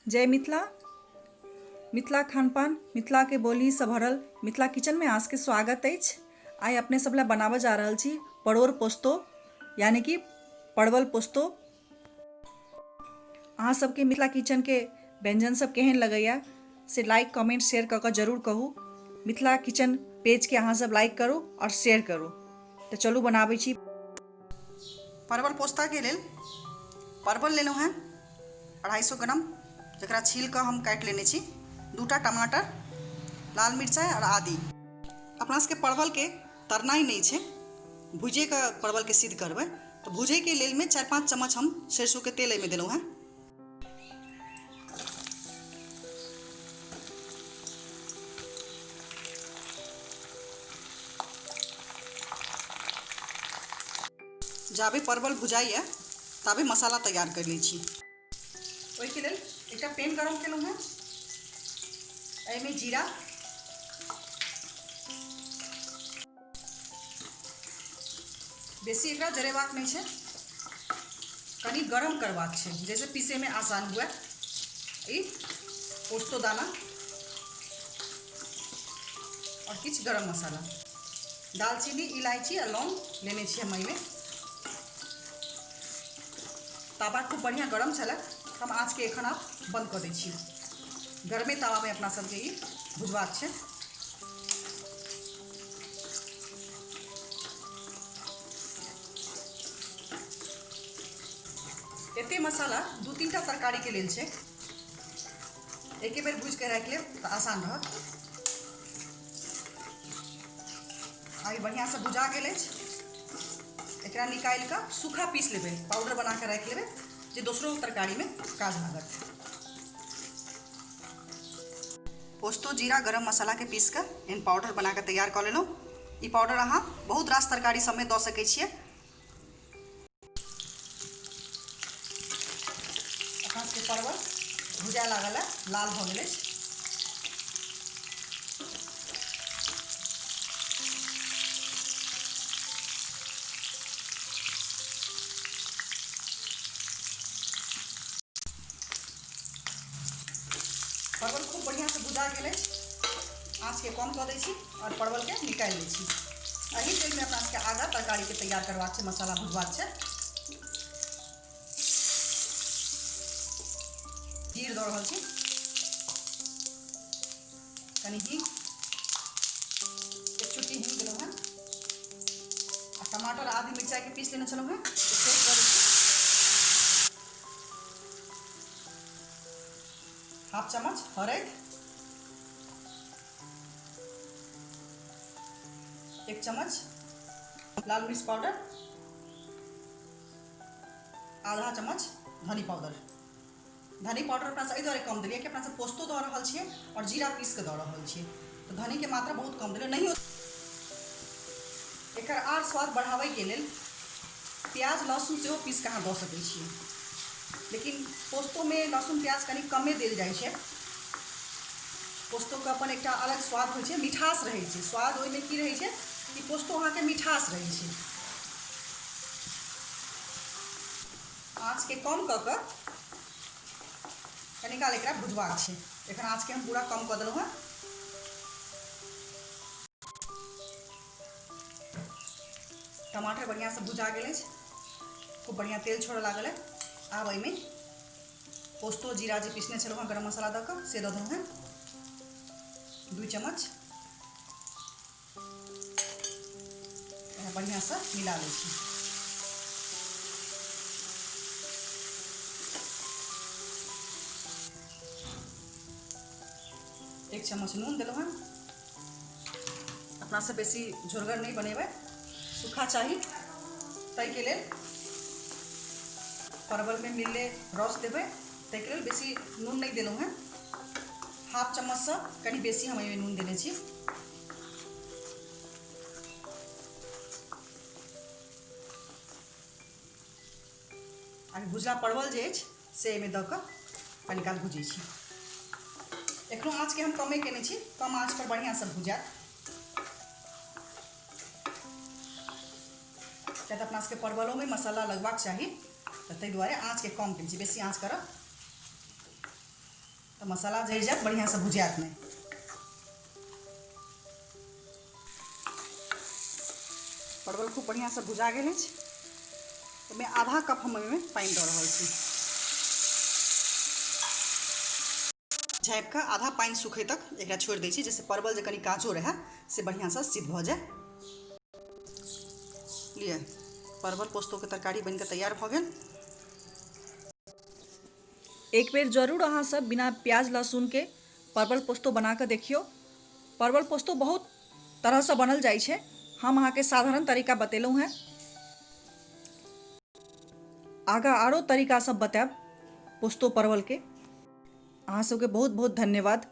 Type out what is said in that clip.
जय मिथिला। मिथिला खानपान, मिथिलाके बोलीसँ भरल मिथिला किचनमे अहाँ सबके स्वागत अछि। आइ अपने सब लए बनाबऽ जा रहल छी परोर पोस्तो, यानी कि परवल पोस्तो। अहाँ सबके मिथिला किचनके व्यंजन सब केहन लगैया से लाइक कमेंट शेयर कऽ कऽ जरूर कहू। मिथिला किचन पेजके अहाँ सब लाइक करू आओर शेयर करू। तऽ चलू बनाबै छी परवल पोस्ताके लेल। परवल लेलहुँ हेँ 250 ग्राम, जकरा छील कऽ हम काटि लेने छी। 2टा टमाटर, लाल मिरचाइ आओर आदि। अपना सबके परवलके तरनाइ नहि छै, भुजिके परवलके सिद्ध करबै। तऽ भुजैके लेल मे 4-5 चम्मच हम सरिसोके तेल एहिमे देलहुँ हेँ। जाबे परवल भुजाइए ताबे मसाला तैयार कर लै छी। ओहिके लेल एकटा पैन गरम केलहुँ हेँ, एहिमे जीरा, बेसी एकरा जरेबाक नहि छै, कनि गरम करबाक छै जाहिसँ पीसैमे आसान हुए। ई पोस्तो दाना आओर किछु गरम मसाला, दालचीनी, इलायची आ लौंग लेने छी हम। एहिमे तावा खूब बढ़िआँ गरम छलै, हम आँचके एखन आब बन्द कऽ दै छी। गरमे तावामे अपना सबके ई भुजबाक छै। एते मसाला 2-3 टा तरकारीके लेल छै, एके बेर भुजिके राखि लेब तऽ आसान रहत। आब बढ़िआँसँ भुजा गेल अछि, एकरा निकालि कऽ सूखा पीस लेबै, पाउडर बना कऽ राखि लेबै जे दोसरो तरकारीमे काज लागत। पोस्तो, जीरा, गरम मसालाके पीस कऽ एहन पाउडर बना कऽ तैयार कऽ लेलहुँ। ई पाउडर अहाँ बहुत रास तरकारी सबमे दऽ सकै छियै। अपना सबके परवल भुजाय लागल है, लाल भऽ गेल अछि। परवल खूब बढ़िआँसँ भुजा गेल अछि। आँचके कम कऽ दै छी आओर परवलके निकालि लै छी। एहि तेलमे अपना सबके आगाँ तरकारीके तैयार करबाक छै, मसाला भुजबाक छै। जीर दऽ रहल छी, कनि हींग, एक चुटकी हींग देलहुँ हेँ। आ टमाटर, आदि, मिरचाइके पीस लेने छलहुँ हेँ, से दऽ दै छी। हाफ चम्मच हरैद, 1 चम्मच लाल मिर्च पाउडर, आधा चम्मच धनी पाउडर। धनी पाउडर अपना एहि दुआरे कम देलियै कि अपना सब पोस्तो दऽ रहल छियै आओर जीरा पीस कऽ दऽ रहल छियै, तऽ धनीके मात्रा बहुत कम देलियै। नहियो एकर आर स्वाद बढ़ाबैके लेल प्याज लहसुन सेहो पीस कऽ अहाँ दऽ सकै छियै, लेकिन पोस्तोमे लहसुन प्याज कनि कमे देल जाइ छै। पोस्तोके अपन एकटा अलग स्वाद होइ छै, मिठास रहै छै। स्वाद ओहिमे की रहै छै कि पोस्तो अहाँके मिठास रहै छै। आँचके कम कऽ कऽ कनि काल एकरा भुजबाक छै। एखन आँचके हम पूरा कम कऽ देलहुँ हेँ। टमाटर बढ़िआँसँ भुजा गेल अछि, खूब बढ़िआँ तेल छोड़ऽ लागल है। आब एहिमे पोस्तो जीरा जे पीसने छलहुँ हेँ गरम मसाला दऽ कऽ से दऽ देलहुँ हेँ 2 चम्मच। बढ़िआँसँ मिला लै छी। एक चम्मच नून देलहुँ हेँ। अपनासँ बेसी झोरगर नहि बनेबै, सूखा चाही, ताहिके लेल परवलमे मिलले रस देबै, ताहिके लेल बेसी नून नहि देलहुँ हेँ। हाफ चम्मचसँ कनि बेसी हम एहिमे नून देने छी। आ भुजला परवल जे अछि से एहिमे दऽ कऽ कनि काल भुजै छी। एखनो आँचके हम कमे केने छी, कम आँच पर बढ़िआँसँ भुजायत, किया तऽ अपना सबके परवलोमे मसाला लगबाक चाही, तऽ ताहि दुआरे आँचके कम केने छी, बेसी आँच करब। तऽ मसाला जरि जायत, बढ़िआँसँ भुजायत नहि। परवल खूब बढ़िआँसँ भुजा गेल अछि। ओहिमे आधा कप हम ओहिमे पानि दऽ रहल छी। झाँपि कऽ आधा पानि सुखै तक एकरा छोड़ि दै छी, जाहिसँ परवल जे कनि काँचो रहए से बढ़िआँसँ सिद्ध भऽ जाय। लिअ, परवल पोस्तोके तरकारी बनि कऽ तैयार भऽ गेल। एक बेर जरूर अहाँ सब बिना प्याज लहसुनके परवल पोस्तो बना कऽ देखियौ। परवल पोस्तो बहुत तरहसँ बनल जाइ छै, हम अहाँके साधारण तरीका बतेलहुँ हेँ। आगाँ आरो तरीका सब बतायब पोस्तो परवलके। अहाँ सबके बहुत बहुत धन्यवाद।